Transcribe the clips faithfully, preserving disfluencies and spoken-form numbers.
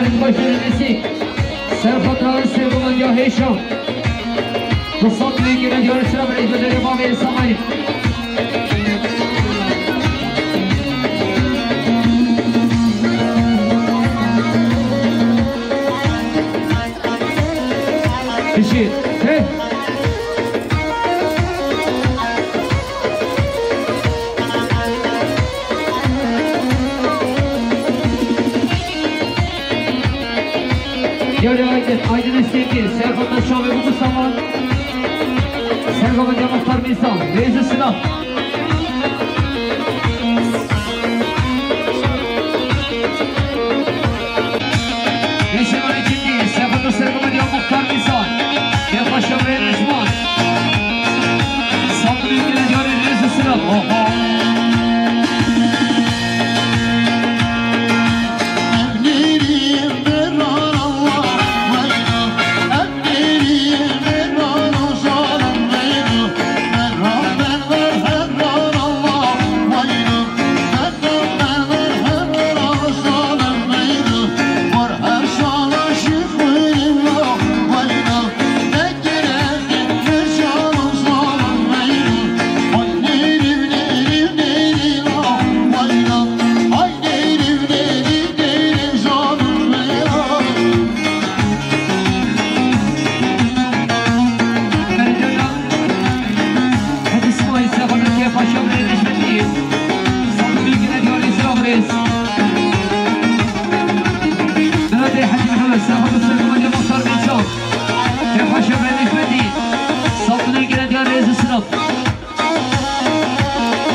Başarı Nesî. Serxweta Sêvû Mendî ya Hêşan. Du sed milî gene diyarê sira birêz, bi derê bavê Îsmaîl. Pişî. Hey. Yare Aydın, Aydın Estekli, Serkan Taşan ve bu Mustafa. Serkan Hocam Muhtar Nisan, Reis Sınav. Reis Sınav ikinci, Serkan Taşan ve bu Muhtar Nisan. Yaklaşan ve Reis Muhtar. Sabrı gene yarı Reis Sınav. Oho.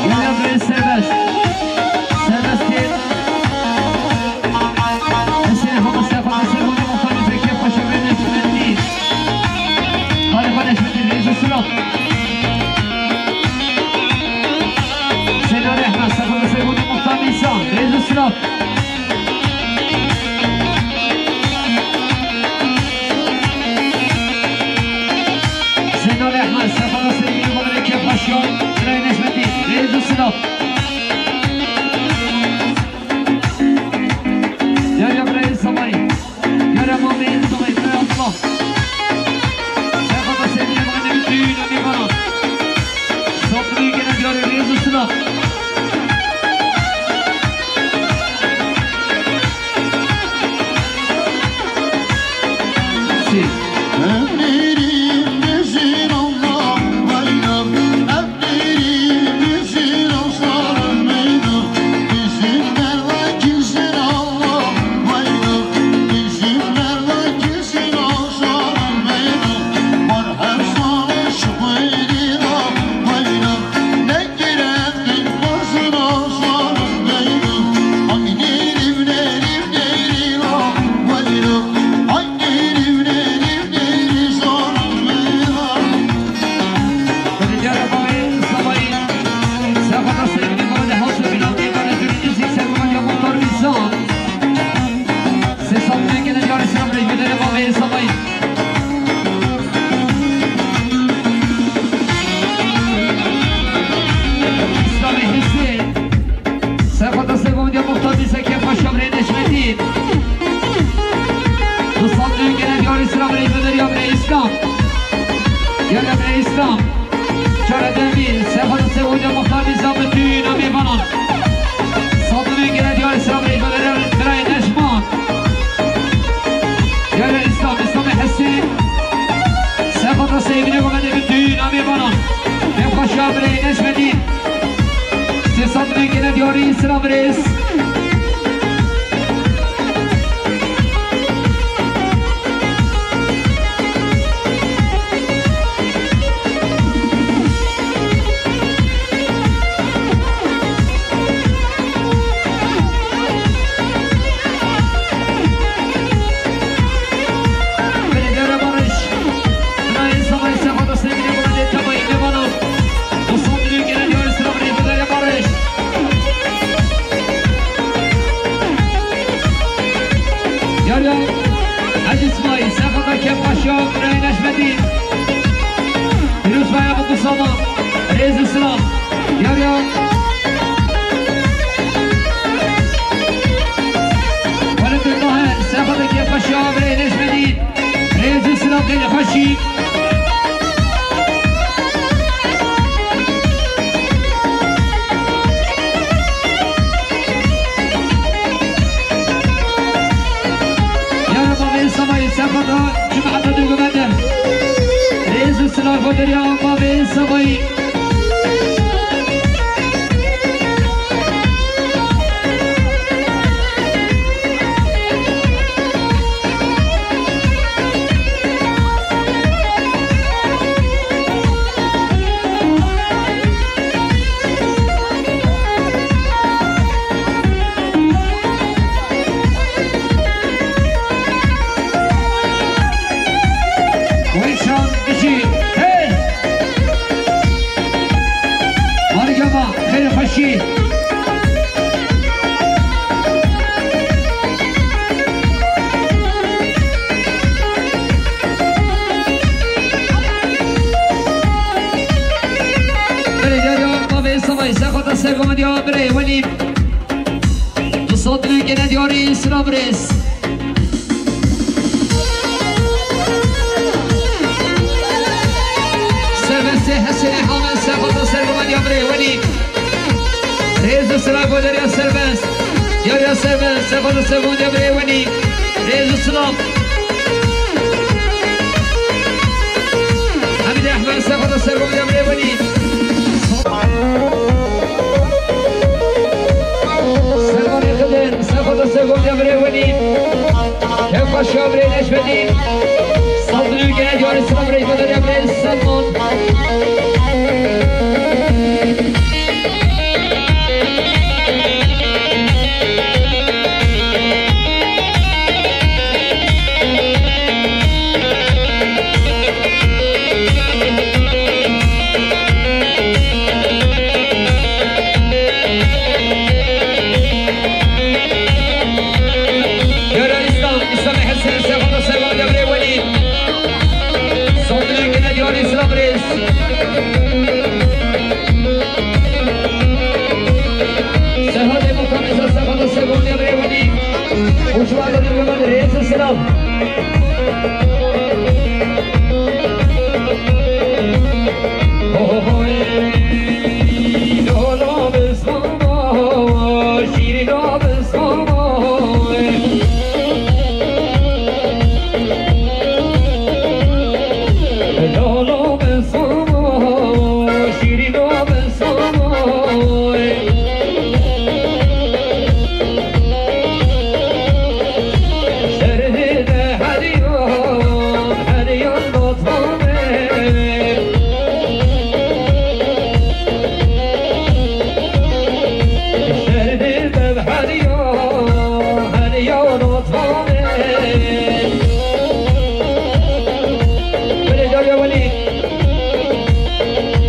Gel buraya serbest. Serbest değil. Hüseyin Hoca Sefa Hüseyin Hoca Muhtar Bekir Paşa ve Necmettin. Halife Necmettin Reis Sınav. Seyda Rehmet Sefa Hüseyin Hoca Muhtar Nisan Reis Sınav. Seyda Rehmet, Sefa Nasir, Gülü Babanı Kep Başkan, Sırayı Necmettin, Reis Sınav. Derya Bey Samay, Yara Mami Samay, Bey Abdullah. Sefa Nasir, Gülü Babanı Bütün, Amir Baran. Sopri gene diyor, Reis Sınav. Serxweta Sêvû Mendî ya Muxtar Dîsekê Paşa Birê Neşmetîn. Du sed û gene diyarê sira birê Bederiya birê Îslam. Gele birê Îslam. Çare demî, Serxweta Sêvû Mendî ya Muxtar Dîsa bi tûyî namê vanan. Sed û gene diyarê sira birê Bederiya birê Neşman. Gele Îslam, Îslamê Hesî. Serxweta Sêvî Mendî bi tûyî namê vanan. Kêf Paşa birê Neşmetîn. Sê sed mî gene diyarî sira birêz. Belediye Barış. Bina insanlar ise fazla sevgili bu belediye tabayı ne bana. Yar ya, Hacı İsmail, Sefa Kep Paşa, Rey Neşmedîn. Pîroz Baya Mutlu Sama, Rêz Îslam. Yar ya, Walid Taher, Sefa Yara mavê Semayî, ser xwe de cemaeta dûgumende. Rêz û silav xwe derya mavê Semayî. Weyşan Bijî, hey! Meryema, xêr û xweşî. Belê, ya, ya, mavê Semayî, ser xwe de ser xwe de ya, birê, welî. Du sed lûkene diyarî, silav rêz. Serbestê Hesenê Hamed, ser xwe de ser xwe de ya, birê, welî. Rêz û silav bo derya serbest. Derya serbest, ser xwe de ser xwe de ya, birê, welî. Rêz û silav. Hemîdê Ehmed, ser xwe de ser xwe de ya, birê, welî. Servanê Xidir, ser xwe de ser xwe de ya, birê, welî. Kevbaşa, birê, Neşmetîn. Saldırı gene diyarî, silav rêz bo derya, birê, Selman. Yara İslam, İslam Hesen, ser xwe de ser xwe de ya, birê, welî. Saldırı gene diyarî, silav rêz. Serhatê Muxtar Reza, ser xwe de ser xwe de ya, birê, welî. Û ji wan re dibin rêz û silav. Oy, lola bi Soma, şîrîna bi Soma. Lola bi Soma, şîrîna bi Soma. Şerê de heriyan, heriyan Şerê de heriya, heriya notame. Belê, Derya Welî.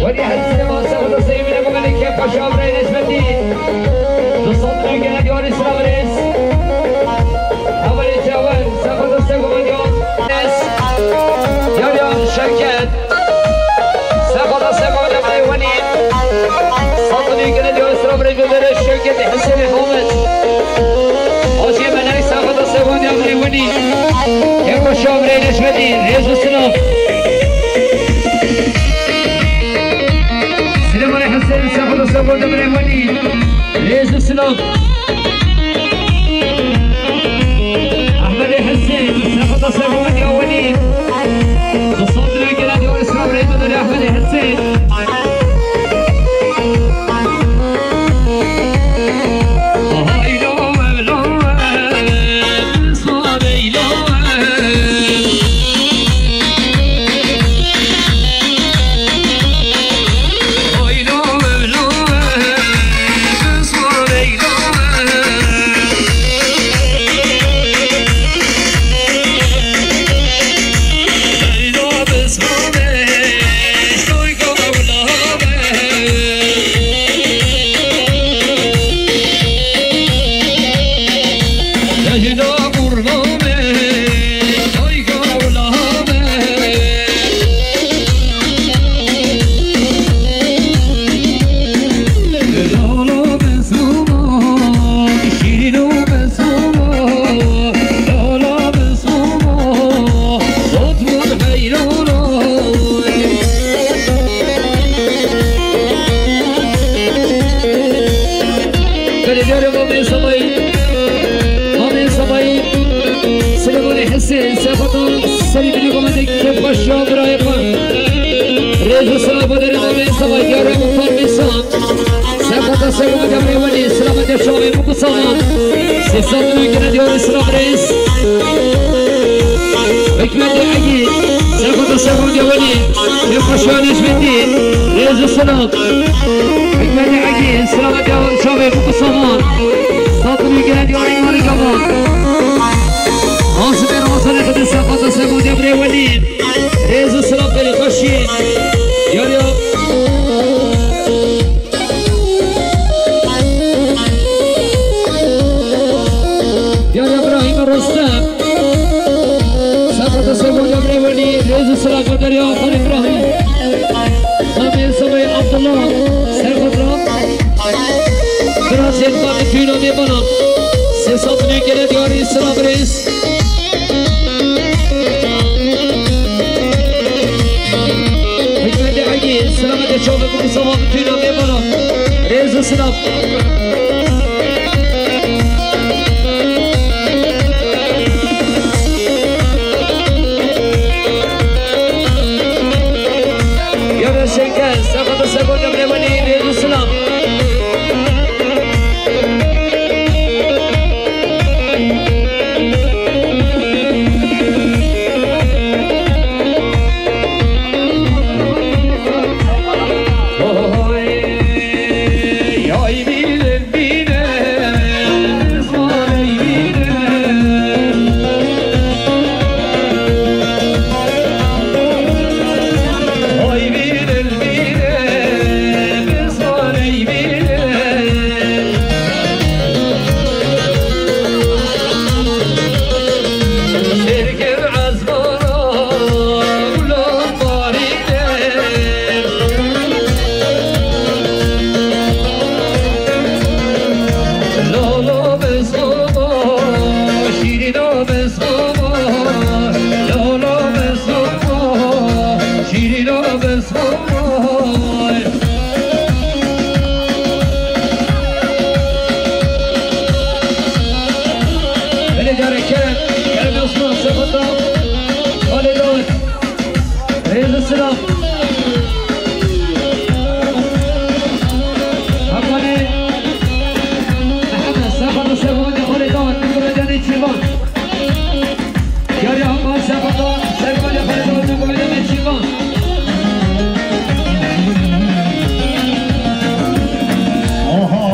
Welî Hesê, masa xwe de seyvîne bimene ke paşa birayê Neşmetî. Du sed lûkene diyarî, silav rêz. Haberê Çawer, ser xwe de ser xwe de ya. Derya Şevket. Ser xwe de ser xwe de ya, birê Welî. Saldırı gene diyarî, silav rêz bo derya Şevket Hesê Hamed. Hacî Melek, ser xwe de ser xwe de ya, birê Welî. Kevbaşa, birê Neşmetî, rêz û silav. Silêmanê Hesên, ser xwe de ser xwe de ya, birê Welî. Rêz û silav. Ehmedê Hesên, ser xwe de ser xwe de ya, Welî. Du sed lûkene diyarî, silav rêz bo derya Ehmedê Hesên. Sê, sefata serî binî komedê kêfxweşiya birayê xwe. Rêz û silav bo derê mavê Seba Diyarê Muxtar Mêsan. Sefata ser komedya birê wenî, silav bo çavê Muku Saman. Sê sed û kene diyarê silav rêz. Hikmetê Egî, sefata ser komedya wenî, kêfxweşiya Necmetî, rêz û silav. Hikmetê Egî, silav bo çavê Muku Saman. Sed û kene diyarê Malî Gavan. Asibê Ramazanê xwe di sefata ser komedya birê wenî. Rêz û silav berî xweşî. Diyariya. Diyariya Birahîm Rostem. Sefata ser komedya birê wenî. Rêz û silav bo deriya Xalî Birahîm. Xamê Sabê Abdullah. Serxwe bira. Bira Şêxdan li tûyna mêvanan. Sê sed û nî kere diyarî silav rêz. Hikmetê Egî, selametê çavê Muku Saman, tûyna mêvanan. Rêz û silav. Yara Şeker, sefata ser komedya birê wenî, rêz û silav. Belê carê Kerem, Kerem Osman, sefata Xalê Dawid. Rêz û silav. Hakanê Mihemed, sefata ser komedya Xalê Dawid, Kurê Canê Çîvan. Diyarê Hakan, sefata ser komedya Xalê Dawid, Kurê Canê Çîvan. Oho.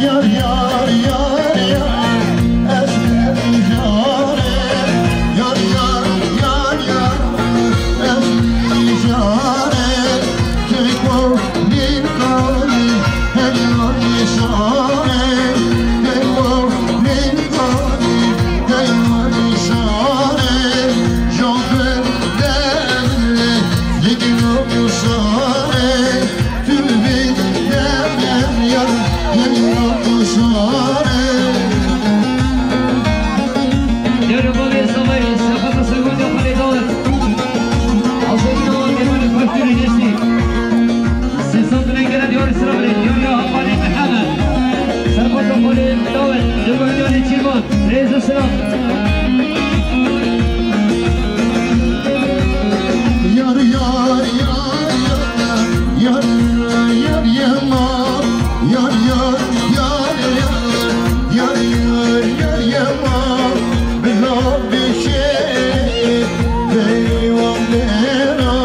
Yar, yar, yar, yar, ez ne carê. Yar, yar, yar, yar, ez ne carê. Keko nîkayî, hey yar nîşanê. Keko nîkayî, hey yar nîşanê. Jobin demê, yekî nîşanê. Rêz û silav. Yar, yar, yar, yar, yar, yar, yar, yema. Yar, yar, yar, yar, yar, yar, yar, yema. Bila bişê, peywan dera.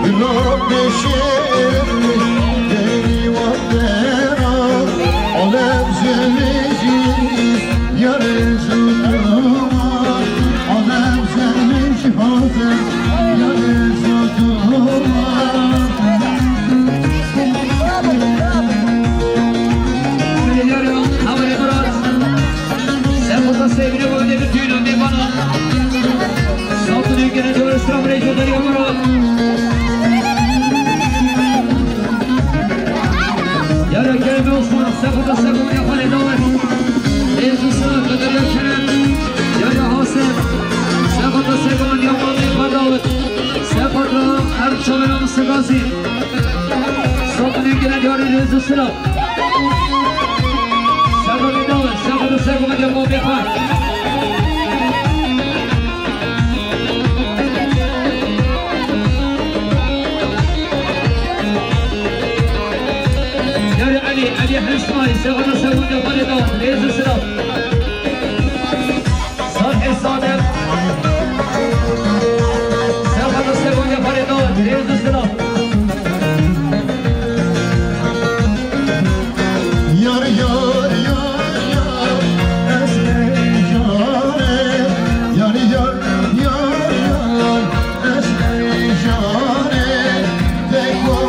Bila bişê, peywan dera. Alem zemeci, yar zutuma. Alem zemeci, hazır, yar zutuma. Yara Kerem Osman, sefata ser komedya Xalê Dawid. Rêz û silav, Xeter Kerem, Yara Hasan, sefata ser komedya Mamê Xwe Dawid. Sefata Erdçoğlu Mustafa Gazi. Sefata Kerem Diyarê, rêz û silav. Sefata Dawid, sefata ser komedya Mamê Xwe. Ay, Sefada Sefada Parê Dawet, rêz û silav. Sarhê Sadem. Sefada Sefada Parê Dawet, rêz û silav. Yar, yar, yar, yar, ez peyşanê. Yar, yar, yar, yar, ez peyşanê. Deko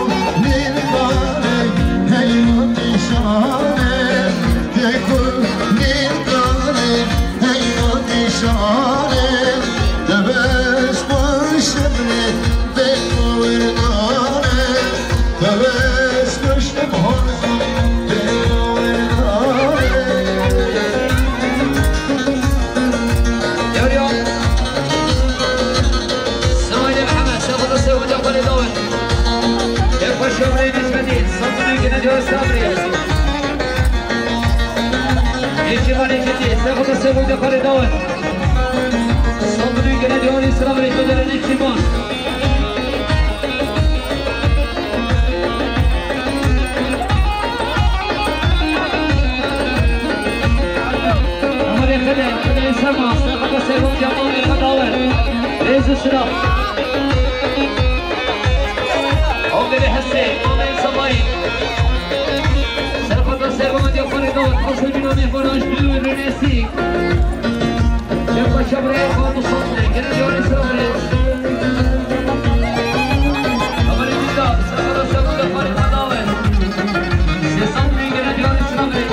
nîrdanê, hey nîşanê. Deko nîrdanê, hey nîşanê. Tebes xweş emrê, deko wêrdanê. Tebes xweş em hozî, deko wêrdanê. Yar, yar. Semaîlê Mihemed, Sefada Sefada Parê Dawet. Ê xweş emrê Necmedîn, Samsunê gine diyor sabrê. Ê Şîvanê Ketî, Sefada Sefada Parê Dawet. Samsunê gine diyor sabrê, Federalê Şîvan. Amadê Xede, Xede Serma, Sefada Serma, Cemal Xedawe. Rêz û silav. Amadê Hesê, Amadê Semayî. Sefada Serma, Cemal Xedawe. Xasê bîna mêvanaj dûr û nesî. Şevqa şevre ya Fatu Sandre, gene diyarê Sirarê. Kamerê Dîda, Sefada Sefada Parê Xedawe. Sê Sandre, gene diyarê Sirarê.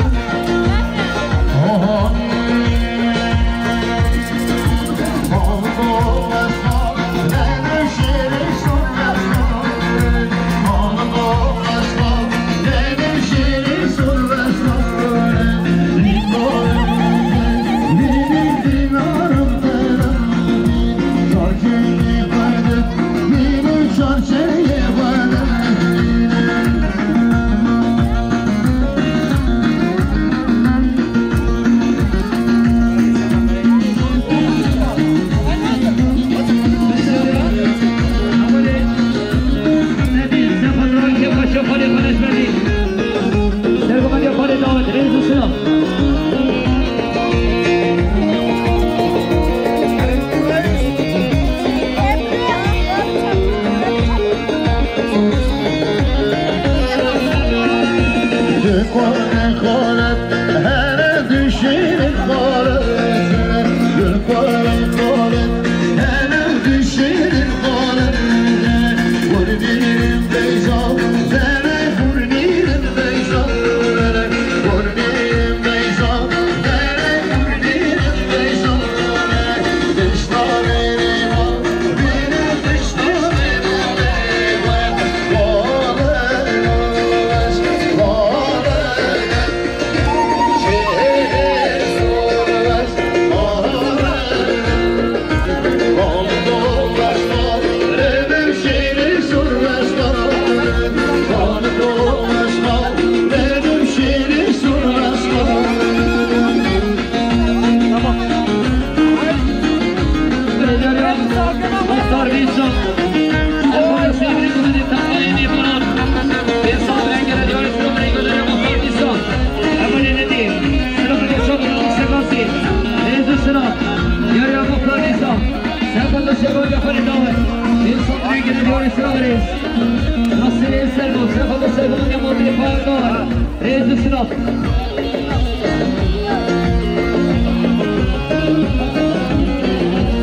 Rêz û silav.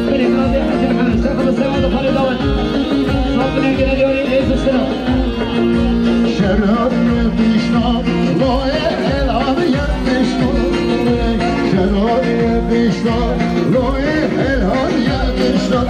Berê, Gazi Hecî Mihemed, Şêx Abdulselam, Xalid Dawet. Sağ olun, gene diyorum, rêz û silav. Şerab dişna, loye helal yetişti. Şerab dişna, loye helal yetişti.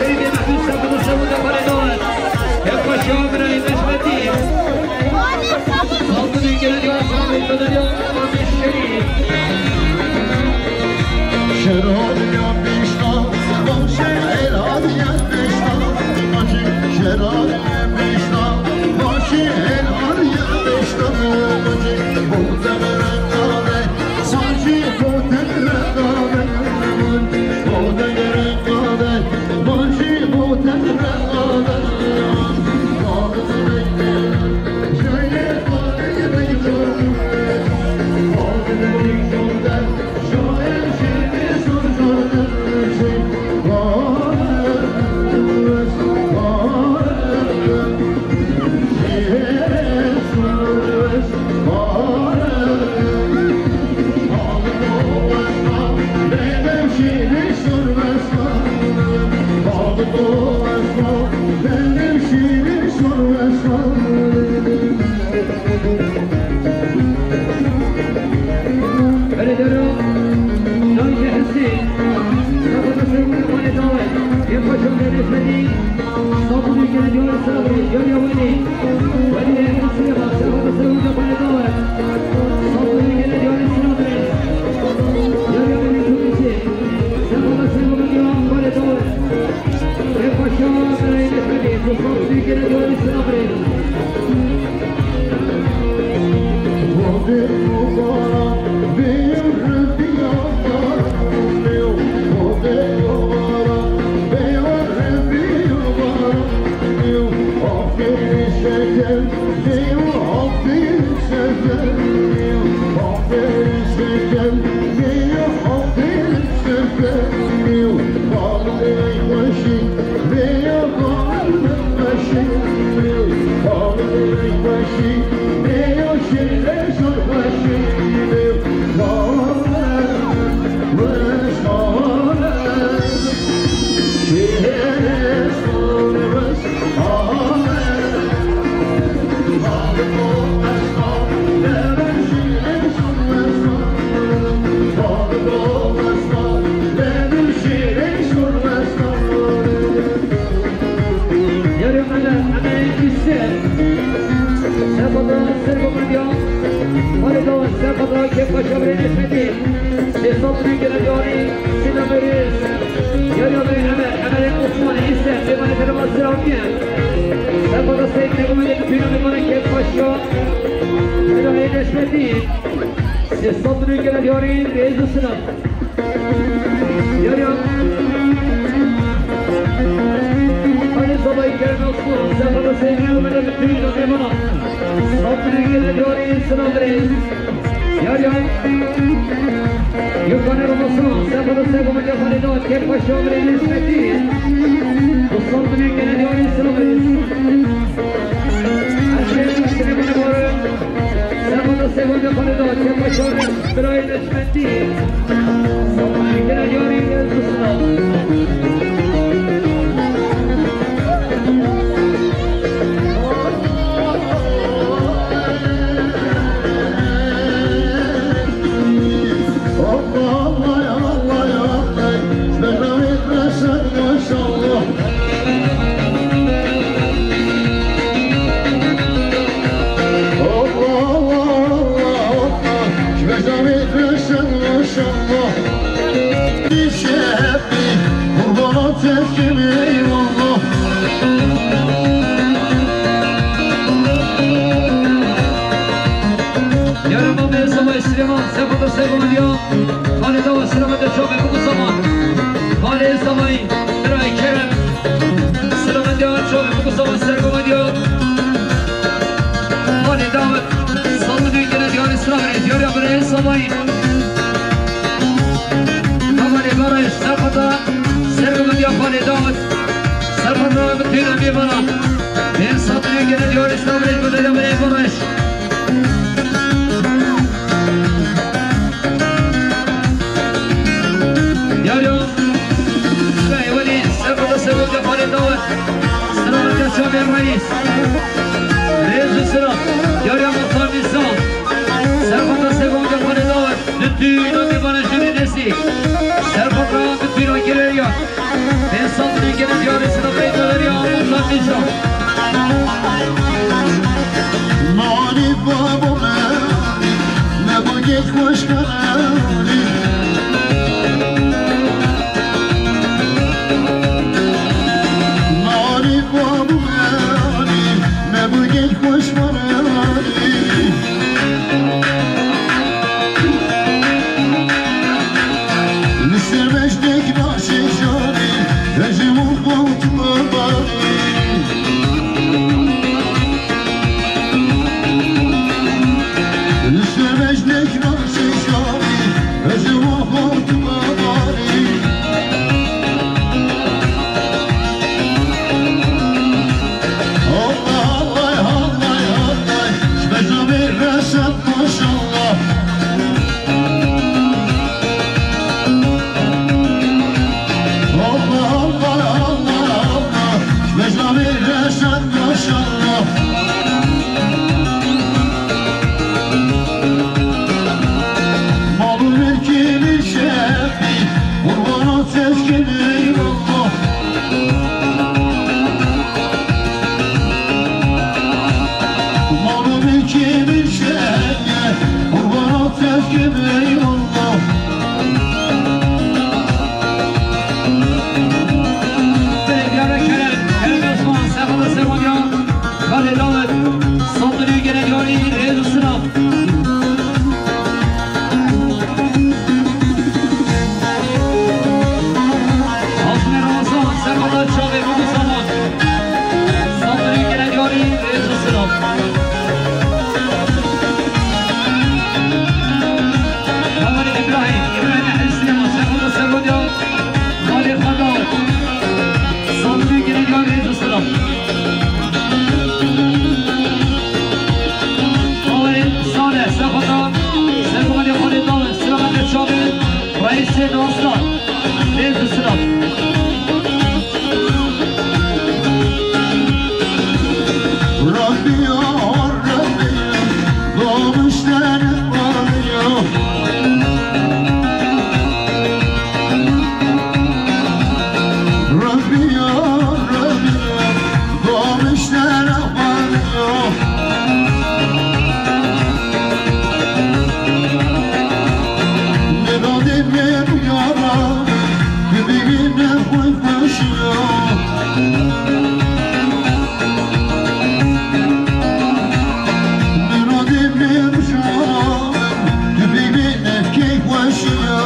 Serî bê mehbûs, ser xwe ser xwe de parê dawet. Kêfxweşiya birayê Necmetî. Saldinê gelek ya Sami, Federiya Sami Şerîf. Şeraliya bîşta, başê helaliya bîşta, başê şeraliya bîşta, başê helaliya bîşta, başê bu devre kale. Belediye Şahide Hüseyin, Rafa Tasarruf Kapalı Davet, Yapacağım Devlet Fedi, Sabun Ülkene Diyor Sabri, Yol Yavani, Veli Hüseyin Bak, Rafa Tasarruf Kapalı Davet, Sabun Ülkene Diyor Sabri, Yol Yavani Kümüsü, Rafa Tasarruf Kapalı Davet, Yapacağım Devlet Fedi, Sabun Ülkene Diyor Sabri. Yarı ana, ana ikisi. Sefada Sergo Medya. Hadi doğru, Sefada Kepbaşa Necmettin. Sesat Büyük Yarı Sinan Börüz. Yarı Ömer, Ömer, Ömer Osman, İslam, Cemal Efendi Basır Avniye. Sefada Seyit Nebi Melek, Tüyün Ömer Kepbaşa. Helal Necmettin. Sesat Büyük Yarı Reis Sinan. Yarı. Hadi sabah kerem olsun. Sefada sevgili Ömer'e bütün yolda bana. Sabri gele diyor insan Andres. Yarı. Yukarı olmasın. Sefada sevgili Ömer'e bana. Kep başı Ömer'e hizmeti. Bu sabri gele diyor insan Andres. Her şey bu sene bana var. Sefada sevgili Ömer'e bana. Kep başı Ömer'e. Birayê Necmetî. Gel yarî gel dusna. Hoppa, Allah, Allah, Allah. Maşallah. Allah, Allah, Allah, Allah. Kime zahmet versen maşallah. İşe hep kurbana teslim eyvallah. Yarın babaya sabah Süleyman, Sefada Seyman diyor. Hadi dava selamet çabuk bu zaman. Hadi sabah. Biray Kerem. Selamet ya, çavê xwe sava ser gava diya. Malê dawet. Salonê gene diyarê sira ve diyarê birayê savayî. Kamalê barayê serfata ser gava diya malê dawet. Serfata bi têna bê bana. Bên salonê gene diyarê sira ve gode de birayê barayê. Yaro. Bey Welî, serfata ser gava diya malê dawet. Selamet ya çavê reis. Rêz û silav. Yarya Musa Mîsa. Serfata Sego Cefanê Dawet. Bütün o divana jüri nesi. Serfata bütün o gireriya. Bên salonê gene diyar Teskin eyvallah. Malım kimin şeye, kurban teskin eyvallah. Diyarbakır, Kerem Osman, Sefa Sefa ya. Xalê Dawid, Sandinî Gelek Yarî, rêz û silav. Haşmê Ramazan, Serhada Çavê, Mugu Saman. Sandinî Gelek Yarî, rêz û silav. Hevalê Îbrahîm, Îbrahîm Ehli Silêman, Serhada Serhada, Xalê Xadar. Sandinî Gelek Yarî, rêz û silav. Xalê Salih, Sefata, Sergovalê Xalê Dawid, Selametê Çavê, Reîsê Naslan, rêz û silav. Rabbi ya, Rabbi ya, doğmuşlar var ya. Rabbi ya, Rabbi ya, doğmuşlar var ya. Miradê me biyara, tu bibîne xwe xweşiya. Miradê me biyara, tu bibîne keyf xweşiya.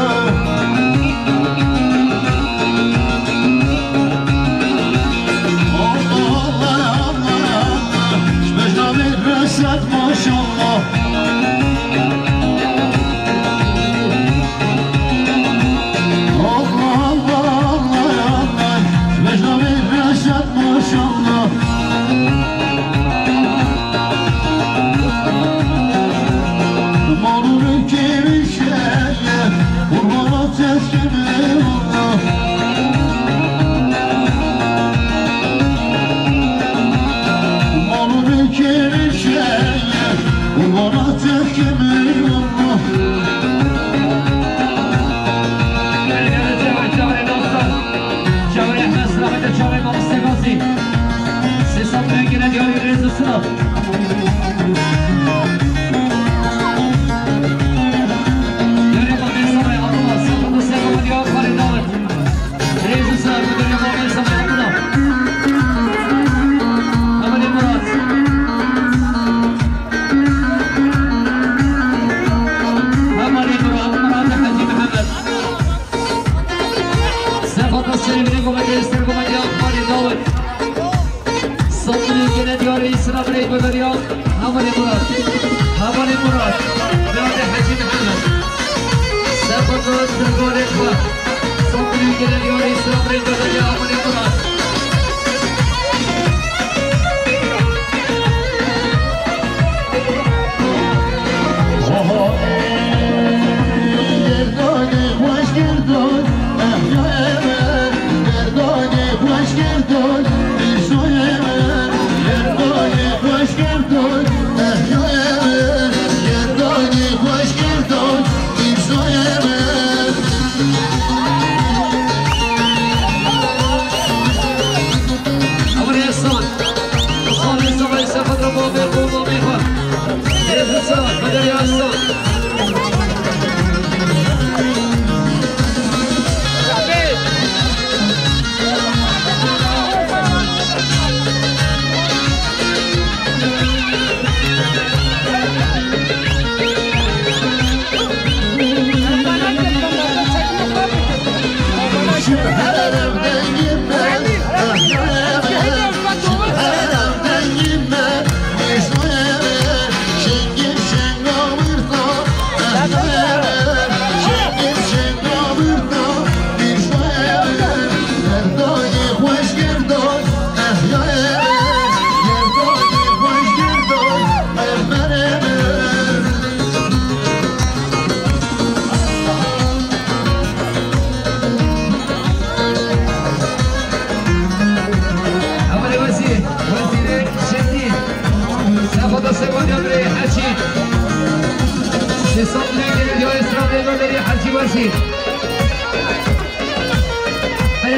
Allah, Allah, Allah, Allah, ji bejna me reşet maşallah. Allah, Allah, Allah, Allah, ji bejna me reşet maşallah. Malû min kêrî şeye, qurbana teskin eyvallah. Malû min kêrî şeye, qurbana teskin eyvallah. Çavê Ehmed, Selametê Çavê, Mamoste Gazî. Sê sed lengine diyarî rêz û silav. Diyarê Mamê Samay Abdullah, Sefo Sefo Diyar Xalê Dawid. Rêz û silav, Diyarê Mamê Samay Abdullah. Hevalê Murat. Hevalê Murat, Murat Hecî Mihemed. Sefata Serê Binê Gomedê, Ser Gomediya Xalê Dawid. Sandinî Gelek Yarî, Sira Birê Gomediya, Hevalê Murat. Hevalê Murat, Miradê Hecî Mihemed. Sefata Ser Gomediya. Sandinî Gelek Yarî, Sira Birê Gomediya, Hevalê Murat.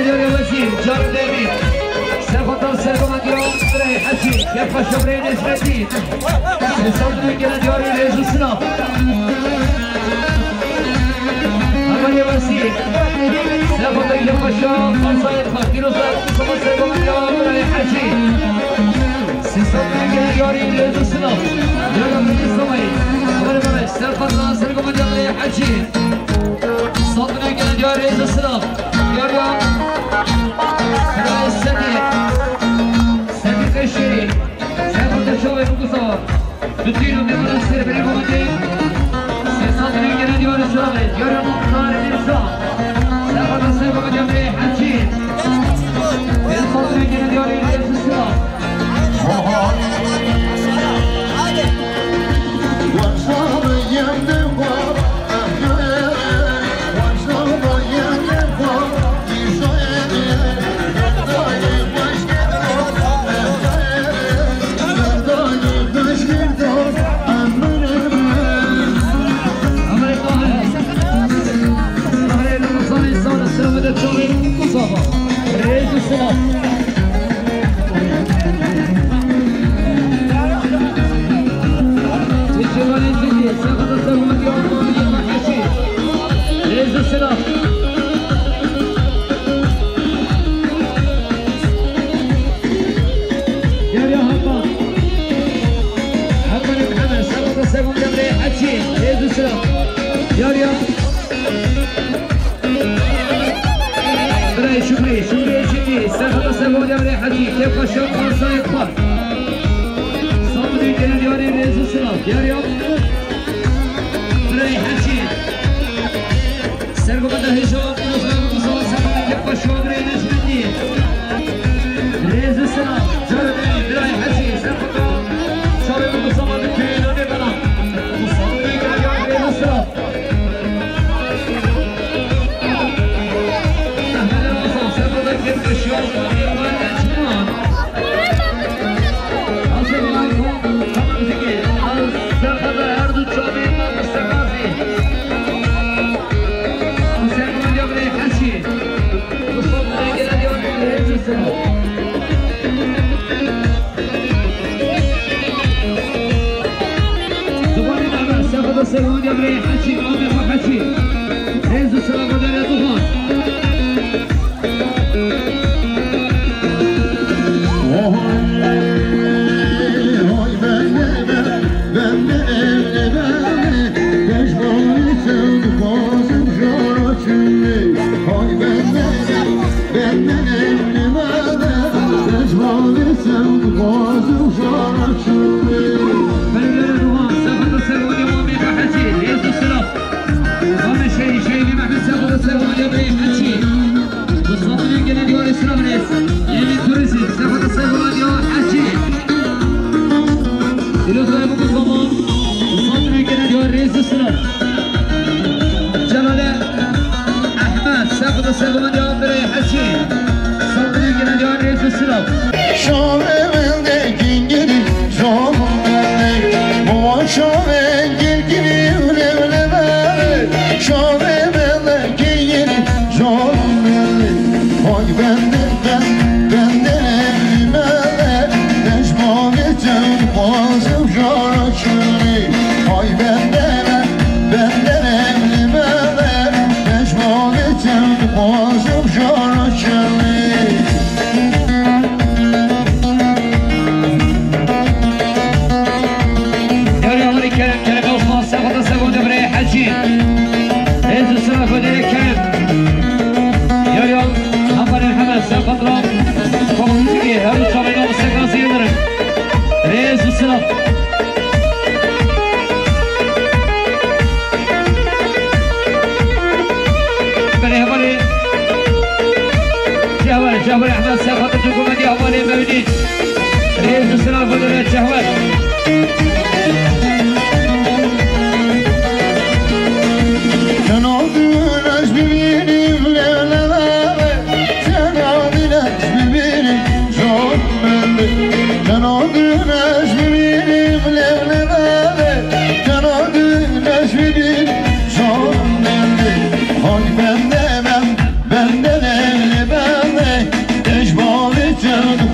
Diyarê Wezîr, Car Demîr. Serxwedan sergoman diya birayê Hecî, Kefxweşo birayê Necmetîn. Sê sed rengê diyarê rêz û silav. Hevalê Wezîr. Serxwedan Kefxweşo, Qazayê Xwe, Pîroz e, Mustafa sergoman diya birayê Hecî. Sê sed rengê diyarê rêz û silav. Diyarê Mustafayê. Hevalê Mehmet, serxwedan sergoman diya birayê Hecî. Sed rengê diyarê rêz û silav. Diyarê Sedî. Sedî Qeşêrî. Serxweda çavê biguza. Bi tîr û mêvanan ser berê Muhammedê. Sê sed rengê diyarê silavê. Diyarê Muxtarê Mirza. Serxweda ser Muhammedê Emrê Hecî. Sê sed rengê diyarê rêz û silav. Rêz û silav. Rêz û silav. Yar ya hapa. Hapa ne Muhammed, sabah da sabah da bre, haçi. Rêz û silav. Yar ya. Birayê Şukrî, Şukrî Şukrî, serxweda sergoman diya birayê Hecî, Kefxweşo, Qansayê Xwe. Sed rengê diyarê rêz û silav, diyarê birayê Hecî. Sergoman diya hêja, Mustafa, Mustafa, sergoman Kefxweşo, birayê Necmetîn. Rêz û silav, Car Demîr, birayê Hecî, serxweda, çavê Mustafa dikê, nanê bela. Sed rengê diyarê rêz û silav. Ziwanê nava, serxweda sergoman diya birayê Hecî, Amê xwe Hecî. Rêz û silav xwe dere Ziwan. Belediye Ruhan, serxweda sergoman diya Amê xwe Hecî, rêz û silav. Amê Şehî, Şehî Mehmet, serxweda sergoman diya birayê Hecî. Mustafa Gelen diya rêz û silav rêz. Yeni turizm, serxweda sergoman diya Hecî. Pîroz e Mustafa. Mustafa Gelen diya rêz û silav. Celale Ehmed, serxweda sergoman diya birayê Hecî. Mustafa Gelen diya rêz û silav. Şavê min de gingirî, zor min de. Baba şavê gingirî, lev lev e. Şavê min de gingirî, zor min de. Hay bende ben, bende evlime de. Beş mavê çew dixwazim jara çûnî. Hay bende ben, bende evlime de. Beş mavê çew dixwazim jara çûnî. Yar ya Kerem, Kerem Osman, serxweda sergoman diya birayê Hecî. Rêz û silav xwe dere Kerem. Yar ya Hakanê Hemed, serxweda Komutîkê, her û çavê nava Seka Zêdirim. Rêz û silav. Belê hevalê Cehwer, Cehwer Ehmed, serxweda sergoman diya hevalê Mewlîd. Rêz û silav xwe dere Cehwer. Çeno dûr ez bibînim lev lev e, çeno dîl ez bibînim zor mende. Çeno dûr ez bibînim lev lev e, çeno dûr ez bibînim zor mende. Hay bende ben, bende lev lev e.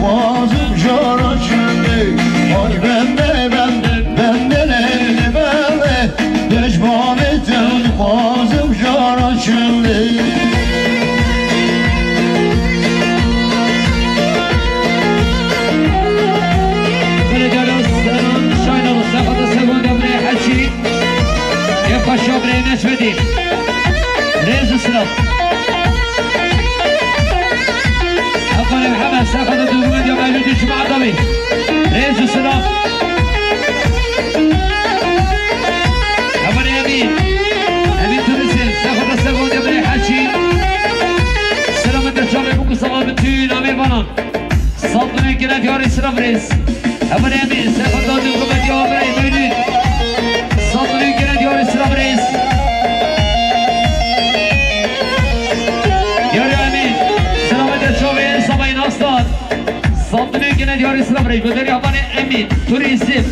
Dixwazim jara çimê, ay bende, bende, bende lê bende, dejmanê te dixwazim jara çimê. Belediye Selam Şahinov, Sefada Segon Demre Haçî, Epaşa Bre Neşvedî. Rêz û silav. Hevalê Mihemed, Sefada Dûrgumediya Mewlûdî Cuma Adamî. Rêz û silav. Hevalê Emîn. Emîn Turîstin, Sefada Segon Demre Haçî. Selamet de çavê bûk û salan bi tû namê vanan. Saldunê gene diyarê silav rêz. Hevalê Emîn, Sefada Dûrgumediya Bre Mewlûd. Saldunê gene diyarê silav rêz. Diyarê Emîn, selamet de çavê Sabayîn Aslan. Saldunê gene diyarê silav rêz. Goderî hevalê Emîn, Turîstin.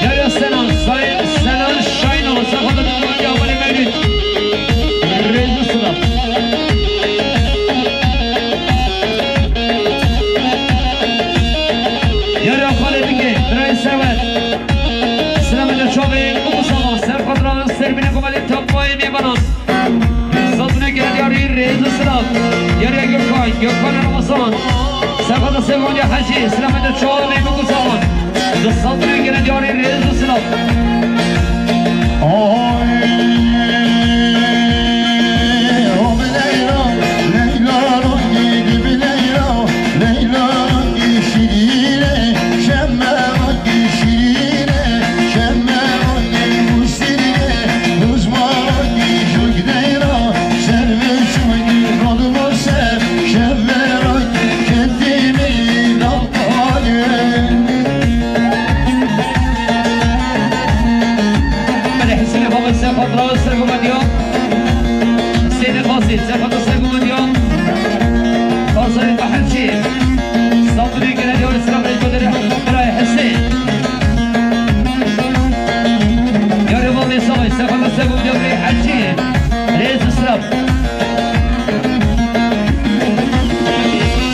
Yaya Senan, Say-, Senan Şahinov, Sefada Dûrgumediya Hevalê Mewlûd. Rêz û silav. Yaya Xalê Bingê, Birayê Serwet. Selamet de çavê û salan, ser xatira serbînê komelê Tabayê mêvanan. Saldunê gene diyarî rêz û silav. Diyarê Gökhan, Gökhan Ramazan. Sefada Segondiya Hecî, selamet de çavê bûk û salan. Di saldunê gene diyarî rêz û silav. Ay, o bi Leyla, Leyla rongî, bi Leyla, Leyla rongî şirîne, şemme rongî şirîne, şemme rongî musîne, duzma rongî şok Leyla, serve şok rod bose, şemme rongî kendimi nalpane. Belê Hüseyinê Xaxir, Sefada Segondiya. Hüseyinê Xaxir, Sefada Segondiya. Xaxirê Bahçî. Saldunê gene diyarê silav rêz. Goderî Birayê Hüseyin. Diyarê Valê Savay, Sefada Segondiya Birayê Hecî. Rêz û silav.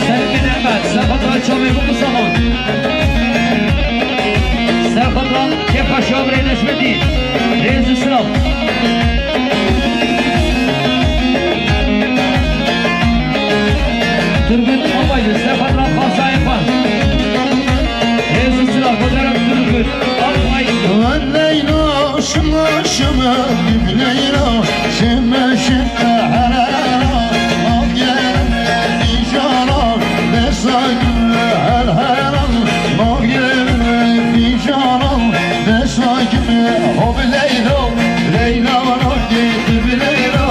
Serkê Nehmet, Sefada çavê bûk û salan. Sefada Kepaşa Birayê Neşmetî. Rêz û silav. Turgut Albaylı, Sefada Xasayê xwe. Rêz û silav, goderek Turgut Albaylı. Leyla, şima, şima, Leyla, şima, şima, herera, magere, fîjana, besagim, herera, magere, fîjana, besagim, hop Leyla, Leyla, rongê, bi Leyla,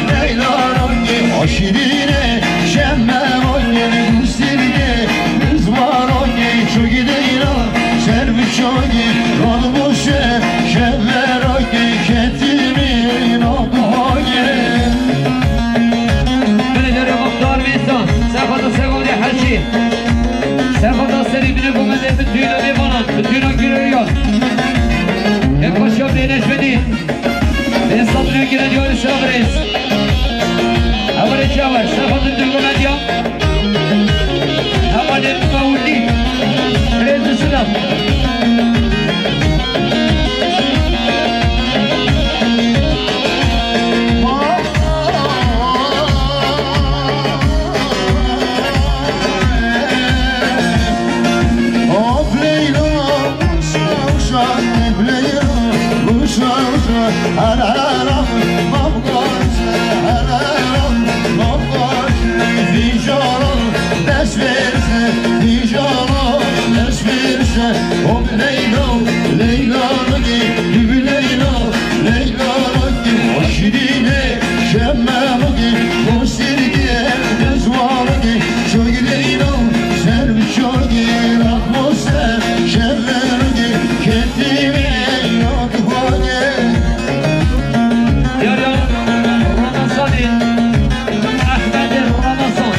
Leyla, rongê, aşirine, şemme, rongê, gustirge, bizma, rongê, çogî Leyla, servi çogî, radmose, şemme, rongê, ketimi, nabhage. Belê derê Muxtar Mîsa, Sefada Segodê Hecî. Sefada serî binê gomezê bi tûna lêvanan, bi tûna gureriyan. Ê paşa bê Neşvedî. Bê Saldunê gine diyarê silav rêz. Hevalê Çawer, Sefada Dûrgumediya. Hevalê Mewlûdî. Rêz û silav. Hop Leyla, uşa, uşa, hep Leyla, uşa, uşa, hararam, mavgaş, hararam, mavgaş, fîjana, dest verse, fîjana, dest verse, hop Leyla, Leyla, Leyla, Leyla, Leyla, şirine, şemme, Şogî, Şogî, Leyla, ser bi şogî, Rahmose, şevvergî, ketî ve yodvane. Diyarê Ramazanê, Ehmedê Ramazan.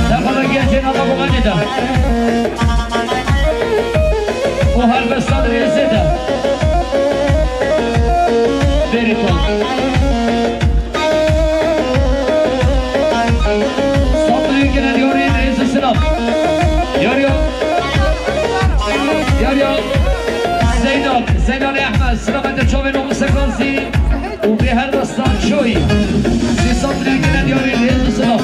Sefada giyê cêna da gumanê de. O helbestan rêzê de. Zeynal, Zeynal Ehmed, selamet çavên Omusa Gazi û vê helbestan çoyî. Sê sed lirê gene diyarî rêz û silav.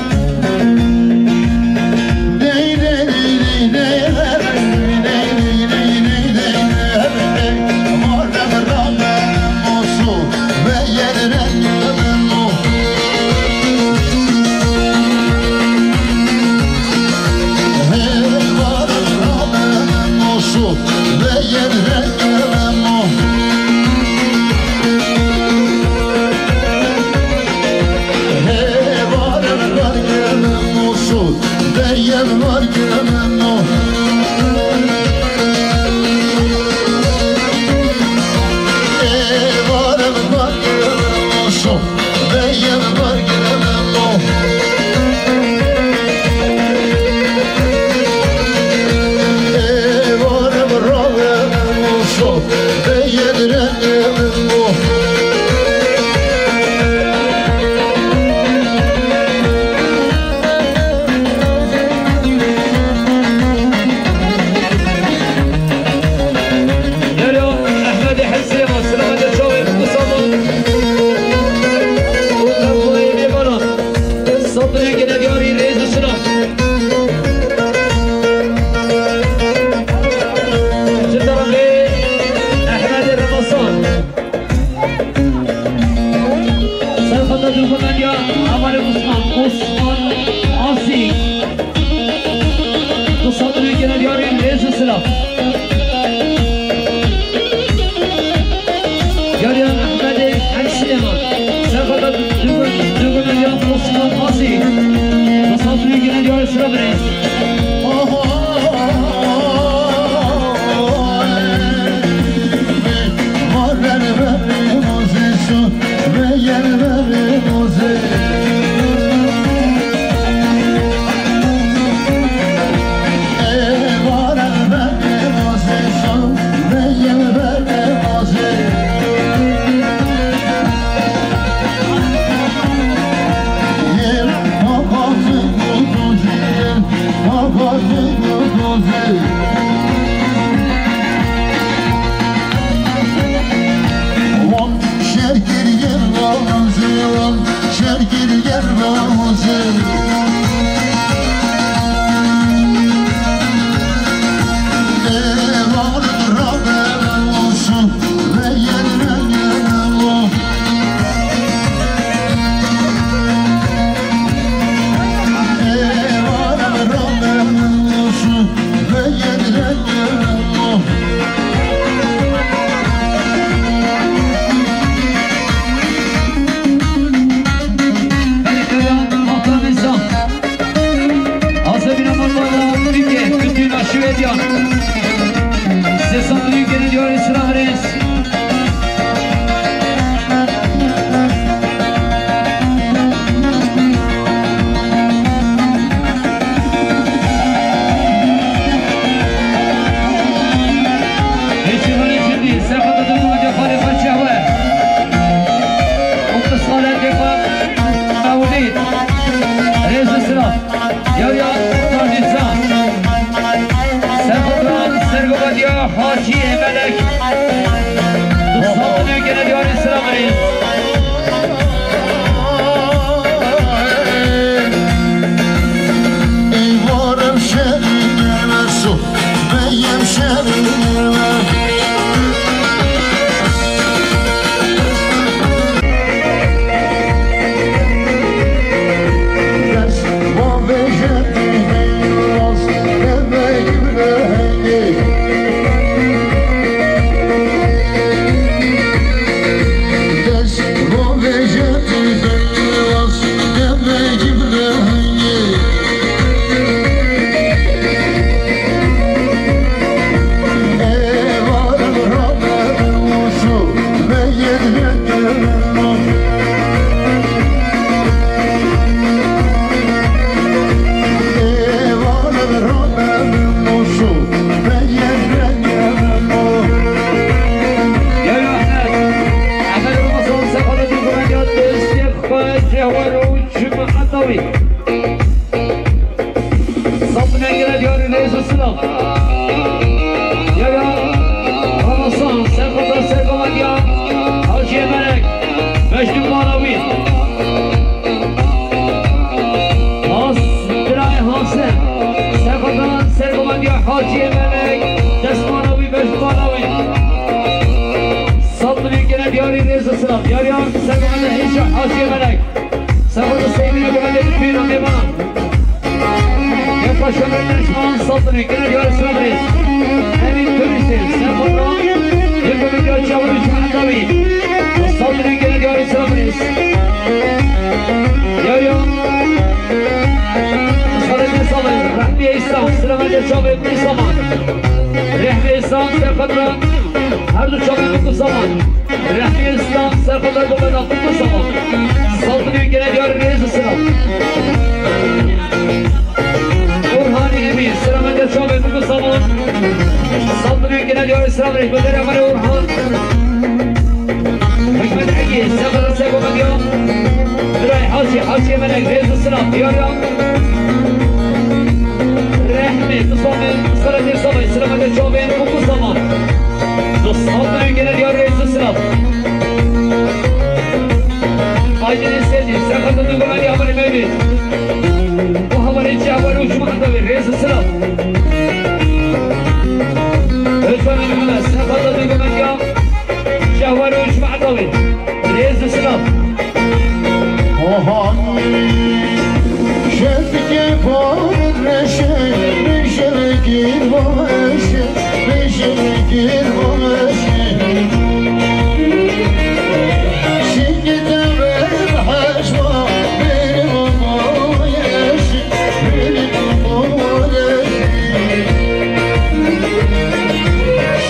Gelo Ehmedê Hesê, selametê çavê Musa Mal. Û tempoyê mêvanan. Sed lirê gene diyarî rêz û silav. Ji terefê Ehmedê Remezan. Serxeta dûgumeniya Hevalê Osman, Osman Asî. Du sed lirê gene diyarî rêz û silav. Diyariya Ehmedê Hemşireman. Serxeta dûgumeniya Osman Asî. Du sed lirê gene diyarî silav rêz. Azebîna Marmara Amerîkê, Kutîna Şwêdya. Sê sed lirî gene diyarê silav rêz. Hêşîvanê Cindî, serxeta dûgumê xalê xwe çehwe. Û pisalê xwe Mewlîd. Rêz û silav. Yariya Tacî Can. Serxeta Sergovadiya Hacî Melek. Du sed lirê gene diyarê silav rêz. Asiye Melek. Sefada Seymenê Guhedê bi pêra mêvanan. Yek başkanê Neşman Saltanî, gene diyarê Sirabirêz. Emîn Turîstê, Sefada. Yek komîtya çawa bi Cuma Dawî. Saltanî, gene diyarê Sirabirêz. Ya, ya. Saltanî Saltanî, Rehmiye İslam, Selamet Çavê Saman. Rehmiye İslam, Sefada. Her du çavê Saman. Rehmiye İslam, Sefada Gomeda, Kuku Saman. Saltanî gene diyar Rêz Silam. Orhanî Emîn, Selamet Çavê Kuku Saman. Saltanî gene diyar Silam Rêz. Bedere Emre Orhan. Hikmet Egî, Sefada Sego Medya. Biray Haşî, Haşî Melek, Rêz Silam, diyar ya. Rehmê, tu sabê, sere tê sabê, sere me de çavê, bu bu zaman. Tu sabê gene diyar reis silam. Aydın Seydi, sen kadın duygular ya bari mevlid. Bu havale cevabı uçma kadar reis silam. Özlem Mehmet, sen kadın duygular ya. Şehwar uçma kadar. Rêz û silav. Ohanî şevke parreşe, bijilgîr baweşe, bijilgîr baweşe. Şingî tevê bi hejma, bêrî baweşe, bêrî baweşe.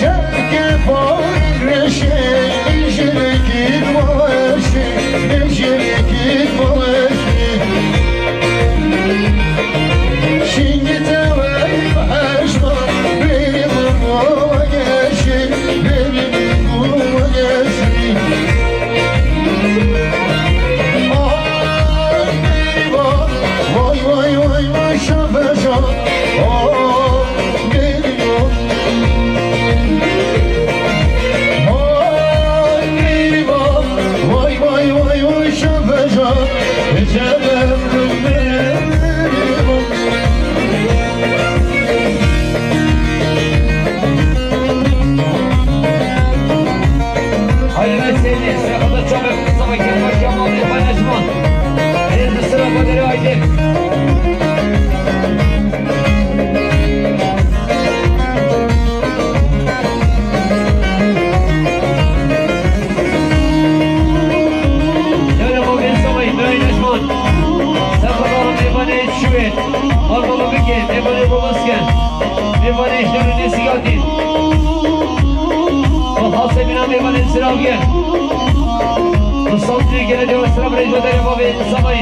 Şevke parreşe, Hayır, ben seni, sen kadar çok, sana gelmez, yaman bir paylaşma. Hayır, bir sıra kaderi haydi. Yara bavên Samay, Birayên Ejman. Serxwedar mêvanê şûê. Armava bike, mêvanê bavas ke. Mêvanê îşlerê nêsî hatî. Xasê bîna mêvanê siraviye. Bi sawtê gele dewa sira birêj ve derê bavê Samay.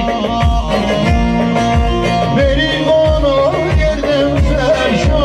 Berî vana gerdem ser şa.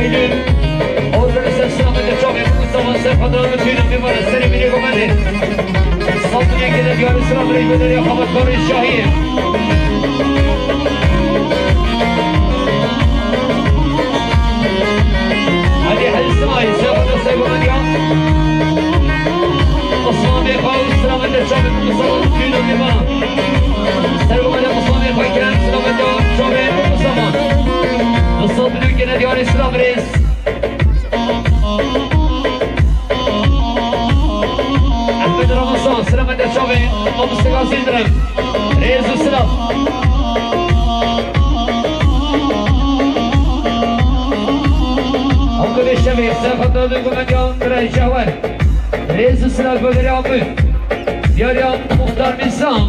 Eylül, orada seslenmede çok etkili zaman sefada bütün bir var. Seni bile gömedi. Saltın yengede diyarı sıra bile gönderiyor. Hamat Barış Şahin. Hadi, hadi, Sıma, Sıma, Sıma, Sıma. Osman Bey, Paul, Sıma, Sıma, Sıma, Sıma. Sergo Mele Mustafa Bey, Baykiran, Sıma, Sıma, Sıma. Mustafa Bey, gene diyarı Sıma, Reis. Ahmet Ramazan, Sıma, Sıma, Sıma. Mustafa Zindirim. Rêz û silav. Abdulê Şevê, Sefet Dadû Gumendiyan, Birayê Şehwer. Rêz û silav, Goderê Abdû. Diyariya Muxtar Mîsan.